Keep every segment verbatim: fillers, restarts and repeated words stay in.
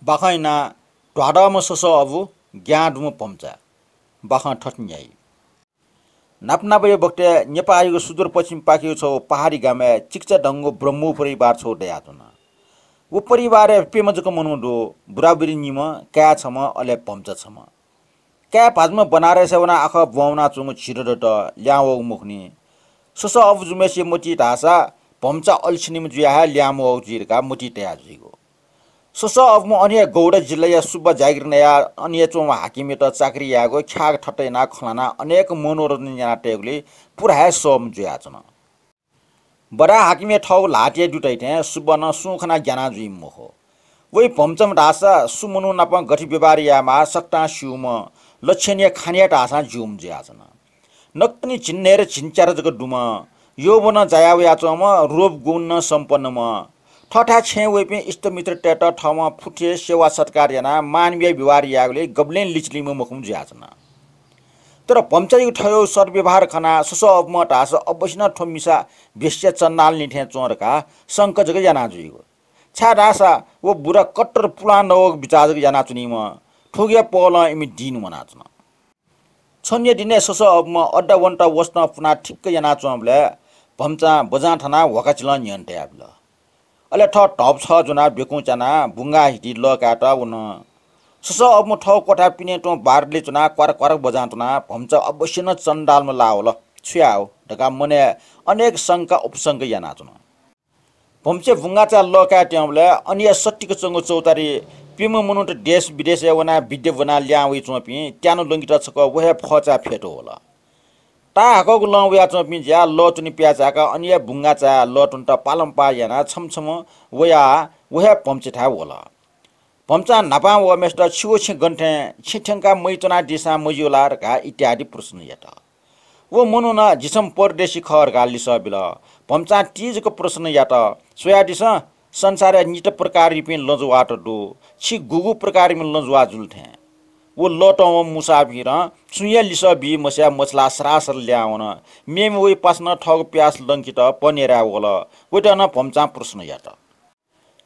बाखं यानाः ध्वादःम्ह ससः अबु, ग्यानाः दुम्ह भम्चा। बाखं थथे न्ह्याइ। नापनापया बखतय् नेपाःयागु सुदूरपश्चिमपाखेयागु छगू पहाडी गामय् चिकिचा धंगु ब्रह्मो परिवार छगू दयाच्वन। व परिवारय् प्यम्ह जक मनू दु, बुराबुरी निम्ह, काय् छम्ह, अले भम्चा छम्ह। काय् भाजु बनारसय् वनाः आखः ब्वं वनाच्वंगु झिदँ दत, ल्याहां वःगु मखुनि। ससः अबु जूम्हय्सिया मतिइ धाःसा भम्चा अल्छिनिम्ह जुयाः हे ल्याहां मवःगु जुइ धकाः मतिइ तया जुइगु। ससः अबुं अन हे गौडा जिल्लाया सुब्बा जागिर नयाः अन हे च्वंम्ह हाकिमयात चाकरी यायेगु ख्याः थत यानाः खँ ल्हानाः अनेक मनोरञ्जन यानातयेगुलिइ पुरा हे सःम्ह जुयाच्वन। बडा हाकिमया थःगु ल्हातय् दुतइ थें सुब्बा नं सुं खनाः ग्याना जुइम्ह मखु। वइ भम्चाम्ह धाःसा सु मनू नाप गथे व्यवहार यायेमाः सकतां स्यूम्ह, लक्षणीय खाने धाःसां ज्यूम्ह जुयाच्वन। नकतिनि झिंन्हय्दँ झिंच्यादँ जक दुम्ह, यौवनं जाया वयाच्वंम्ह, रूप गुणं सम्पन्नम्ह। थःथाय् छेँय् वइपिं इष्टमित्रतय्त थःम्हं फुथें सेवा सत्कार यानाः मानवीय व्यवहार यायेगुलिइ गबलें लिचिलीम्ह मखुम्ह जुयाच्वन। तर भम्चायागु थज्याःगु सद्व्यवहार खनाः ससः अबुं धाःसा अवश्य नं थ्व मिसा वेश्या चण्डालिनी थें च्वं धकाः शंका जक याना जुइगु। छाय्धाःसा व बुरा कट्टर पुलां नवःगु बिचाः जक यानाच्वनीम्ह, थुकिया पहलं इमि दिं वनाच्वन। छन्हुया दिनय् ससः अबुं अड्डा वनेत वसतं पुनाः ठिक्क यानाच्वंबलय् भम्चां बजां थनाः ह्वाकाचिलं न्ह्यःने तयाबिल। अले थः धप छः ज्वनाः बेकुं च्यानाः बुंगाः हिति लः कायेत वन। ससः अबुं थःगु क्वथाय् पिने तुं बारदलय् च्वनाः क्वारक क्वारक बजां तुनाः भम्चा अवश्य नं चण्डालम्ह लाः वल, छु याये धकाः मनय् अनेक शंका उपशंका यानाच्वन। भम्चाया बुंगाःचाय् लः काये त्यंबलय् अन हे सत्तिक च्वंगु चौतारी प्यम्ह मनूत देश विदेशय् वनाः विद्या ब्वनाः ल्याहां वइच्वंपिं त्यानु ल्वंकेत छकः व हे फःचाय् फ्यतुं वल। ताःहाकःगु लं वयाच्वंपिं जुयाः लः त्वने पियाच्वंकाः अन हे बुंगाःचाय् लः त्वनेत पालंपाः यानाः छम्ह छम्ह वयाः व हे भम्चाथाय् वल। भम्चां न्हापां वःम्हय्सित छिगु छेँ गन थें, छेँ थ्यंकाः मइ च्वनादीसां मज्यू ला धकाः इत्यादि प्रश्न यात। व मनुखं झी छम्ह परदेशी खः धकाः लिसः बिल। भम्चां ति जक प्रश्न यात, स्वयादिसँ, संसारय् नित प्रकारयापिं लँजुवाःत दु, छि गुगु प्रकारयाम्ह लँजुवाः जुल थें? व लः त्वंवःम्ह मुसाफिरं छुं हे लिसः बी मस्याः मछालाः सरासर ल्याहां वन। मेम्ह वइ पासां नं थःगु प्यास लंकेत पनेराय् वल। वइत नं भम्चां प्रश्न यात।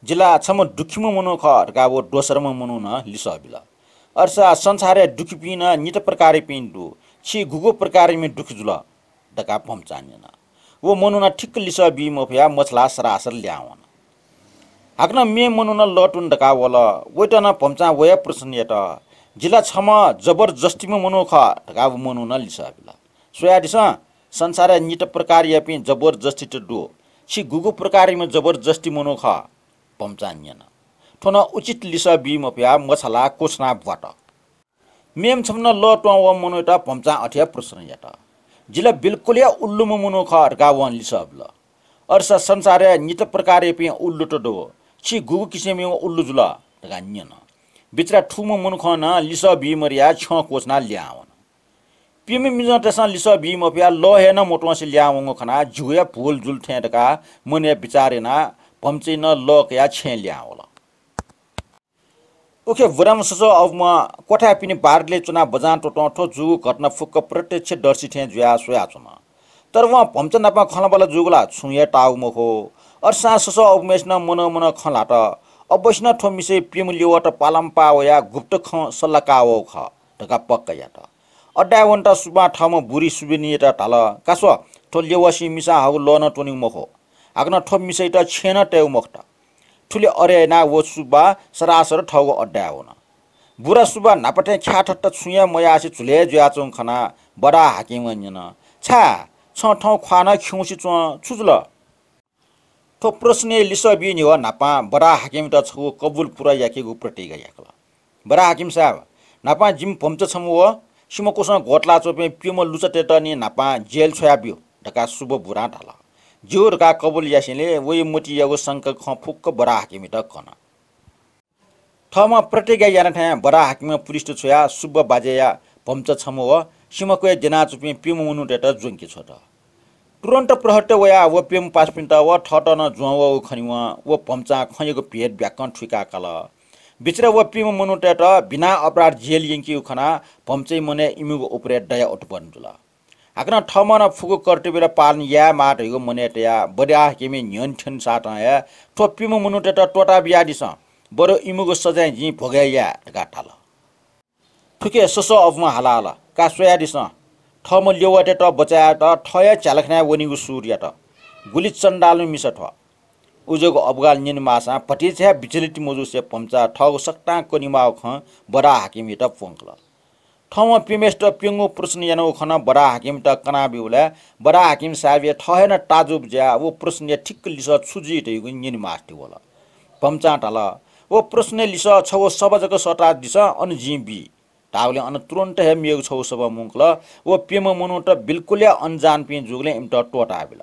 जि ला छम्ह दुःखीम्ह मनू खः धकाः व दोस्राम्ह मनुखं लिसः बिल। अय्सा संसारय् दुःखीपिं नं नित प्रकारयापिं दु, छि गुगु प्रकारयाम्ह दुःखी जुल धकाः भम्चां न्यन। व मनुखं ठिक्क लिसः बी मफयाः मछालाः सरासर ल्याहां वन। हाकनं मेम्ह मनुखं लः त्वने धकाः वल। वइत नं भम्चां व हे प्रश्न यात। जि ला छम्ह जबरजस्तीम्ह मनू खः धकाः व मनुखं लिसः बिल। स्वयादिसँ, संसारय् नित प्रकारयापिं जबरजस्तीत दु। छि गुगु प्रकारयाम्ह जबरजस्ती मनू खः? भम्चां न्यन। थ्व नं उचित लिसः बी मफयाः मछालाः क्वछुनाः ब्वात। मेम्ह छम्हं लः त्वंवःम्ह मनूयात भम्चां अथे हे प्रश्न यात। जि ला बिल्कुल हे उल्लुम्ह मनू खः धकाः वं लिसः बिल। अय्सा संसारय् नित प्रकारयापिं उल्लुत दु। छि गुगु किसिमयाम्ह उल्लु जुल धकाः न्यन। बिचरा थुम्ह मनुखं नं लिसः बी मदयाः छ्यं क्वछुनाः ल्याहां वन। प्यम्ह मिजंतय्सं लिसः बी मफयाः लः हे नं मत्वंसे ल्याहां वंगु खनाः जिगु हे भूल जुल थें धकाः मनय् बिचाः यानाः भम्चां नं लः कयाः छेँय् ल्याहां वल। उखे बुराम्ह ससः अबुं क्वथाय् पिने बारदलय् च्वनाः बजां त्वःतं थ्व जूगु घटना फुक्क प्रत्यक्षदर्शी थें जुयाः स्वयाच्वन। तर वं भम्चा नाप खँल्हाबल्हा जूगु ला छुं हे ताःगु मखु। अथेसां ससः अबुम्हय्सिनं मनं मनं खँ ल्हात। अवश्य नं थ्व मिसाया प्यम्ह ल्यवःत पालंपाः वयाः गुप्त खँ सल्लाह काः वःगु खः धकाः पक्का यात। अड्डाय् वनेत सुब्बां थःम्ह बुरी सुब्बानीयात धाल, का स्व, थ्व ल्यवःसिं मिसां हःगु लः नं त्वनीगु मखु। हाकनं थ्व मिसायात छेँय् नं तयेगु मखुत। थुलि अथे यानाः व सुब्बा सरासर थःगु अड्डाय् वन। बुरा सुब्बा न्हापा थें ख्याः थत्ता छुं हे मयासें झुलय् जुयाच्वंगु खनाः बडा हाकिमं न्यन, छाय्, छं थौं ख्वाः नं खिउँसे च्वं, छु जुल? थ्व प्रश्नया लिसः बी न्ह्यः न्हापां बडा हाकिमयात छगू कबुल पूरा याकेगु प्रतिज्ञा याकल। बडा हाकिम साहेब, न्हापां जिमि भम्चा छम्ह व सिमाक्वसं ग्वतलाच्वंपिं प्यम्ह लुचातय्त निं न्हापां जेल छ्वयाब्यु धकाः सुब्बा बुरां धाल। ज्यू धकाः कबुल यासेंलि वया मतियागु शंका खँ फुक्क बडा हाकिमयात कन। थःम्हं प्रतिज्ञा याना थें बडा हाकिमं पुलिसत छ्वयाः सुब्बा बाज्याया भम्चा छम्ह व सिमाक्वय् द्यनाच्वंपिं प्यम्ह मनूतय्त ज्वंके छ्वत। तुरुन्त प्रहरीत वयाः व प्यम्ह पासापिन्त व थःत नं ज्वं वःगु खनेवं व भम्चां खँयागु भेद ब्याकं थुइका काल। बिचरा व प्यम्ह मनूतय्त बिना अपराध जेल यंकीगु खनाः भम्चाया मनय् इमिगु उपरय् दया उत्पन्न जुल। हाकनं थःम्हं नं फुक्क कर्तव्यत पालन यायेमाः धइगु मनय् तयाः बडा हाकिमया न्ह्यःने थ्यनेसातं हे थ्व प्यम्ह मनूतय्त त्वःता बियादिसँ। बरु इमिगु सजाँय जिं भोगय् याये धकाः धाल। थुके ससः अबुं हाला हल, का स्वयादिसँ, थःम्ह ल्यवःतय्त बचय् यायेत थः हे झ्यालखानाय् वनीगु सुरु यात। गुलि चण्डालु मिसा थ्व। उज्याःगु अबुगाल न्यनेमाःसां भतिचा हे विचलित मजूसे भम्चा थःगु सकतां कनेमाःगु खँ बडा हाकिमयात प्वंकल। थौं प्यम्हेसित प्यंगू प्रश्न यानागु खँ नं बडा हाकिमयात कनाब्यूबलय् बडा हाकिम साहेबया थः हे नं ताजुब जुयाः व प्रश्नया ठिक्क लिसः छु जुइ धइगु न्यनेमास्ति वल। भम्चां धाल, व प्रश्नया लिसः छगू सभा जक सःतादिसँ, अन जिं बी। धाःगुलिं अन तुरुन्त हे मेगु छगू सभा मुंकल। व प्यम्ह मनूत बिल्कुल हे अनजानपिं जूगुलिं इमित त्वःताबिल।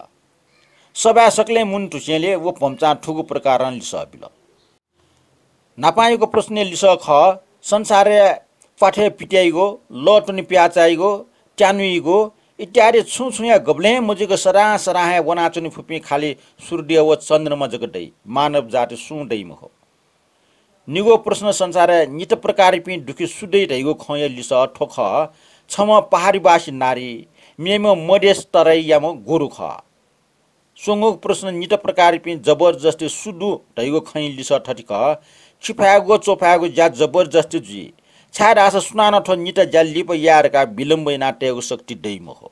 सभाय् सकलें मुने धुसेंलि व भम्चां थुगु प्रकारं लिसः बिल। न्हापांयागु प्रश्नया लिसः खः, संसारय् प्वाथय् पित्याइगु, लः त्वने प्याःचाइगु, त्यानुइगु इत्यादि छुं छुंया गबलें मजुइक सदां सदां हे वनाच्वने फुपिं खालि सूर्य व चन्द्रमा जक दइ, मानव जाति सुं दइ मखु। निगू प्रश्न संसारय् नित प्रकारपिं दुखी सु दइ धइगु खँया लिसः थ्व खः, छम्ह पहाडीवासी नारी, मेम्ह मधेस तराईयाम्ह गोरु खः। स्वंगूगु प्रश्न नित प्रकारपिं जबरजस्ती सु दु धइगु खँया लिसः थथे खः, खिफायेगु व च्वफायेगु ज्या जबरजस्ती जुइ, छाय्धाःसा सुनानं थ्व नित ज्या लिपा याये धकाः विलम्ब यानातयेगु शक्ति दइ मखु।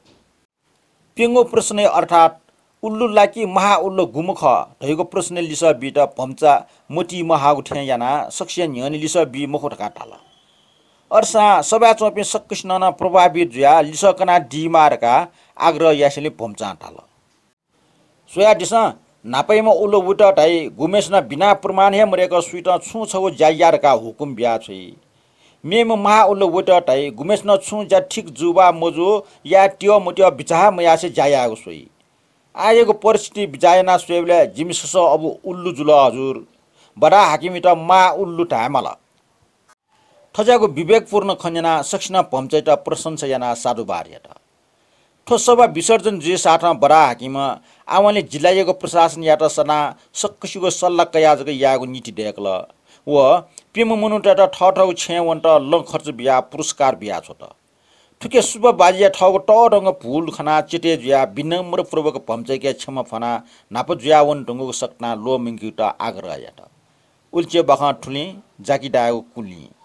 प्यंगू प्रश्नया अर्थात् उल्लु ला कि महाउल्लु गुम्ह खः धइगु प्रश्नया लिसः बीत भम्चा मतिइ महाःगु थें यानाः सकसिया न्ह्यःने लिसः बी मखु धकाः धाल। अथेसां सभाय् च्वंपिं सकसिनं नं प्रभावित जुयाः लिसः कनादीमाः धकाः आग्रह यासेंलि भम्चां धाल। स्वयादिसँ, न्हापायाम्ह उल्लु वइत धाइ, गुम्हय्सिनं बिना प्रमाण हे मदय्क सुइत छुं छगू ज्या या धकाः हुकुम बियाछ्वइ। मेम्ह महाउल्लु वइत धाइ, गुम्हय्सिनं छुं ज्या ठीक जू वा मजू, याये त्यः मत्यः बिचाः मयासें ज्या यायेगु स्वइ। आःयागु परिस्थिति बिचाः यानाः स्वयेबलय् जिमि ससः अबु उल्लु जुल हजुर। बडा हाकिमयात महाउल्लु धायेमाल। थज्याःगु विवेकपूर्ण खँ न्यनाः सकसिनं भम्चायात प्रशंसा यानाः साधुवाद यात। थ्व सभा विसर्जन जुइसाथं बडा हाकिमं आवंलि जिल्लायागु प्रशासनयात सनाः सकसिगु सल्लाह कयाः जक यायेगु नीति दय्कल। व प्यम्ह मनूतय्त थःथःगु छेँय् वनेत लँ खर्च बियाः पुरस्कार बियाछ्वत। थुके सुब्बा बाजीया थःगु तःधंगु भूल खनाः चेतय् जुयाः विनम्रपूर्वक भम्चायाके क्षमा फ्वनाः न्हापा जुयावने धुंकूगु सकतां ल्वःमंकेत आग्रह यात। उलिचे बाखं थुलिं जाकि दायेगु कुलिं।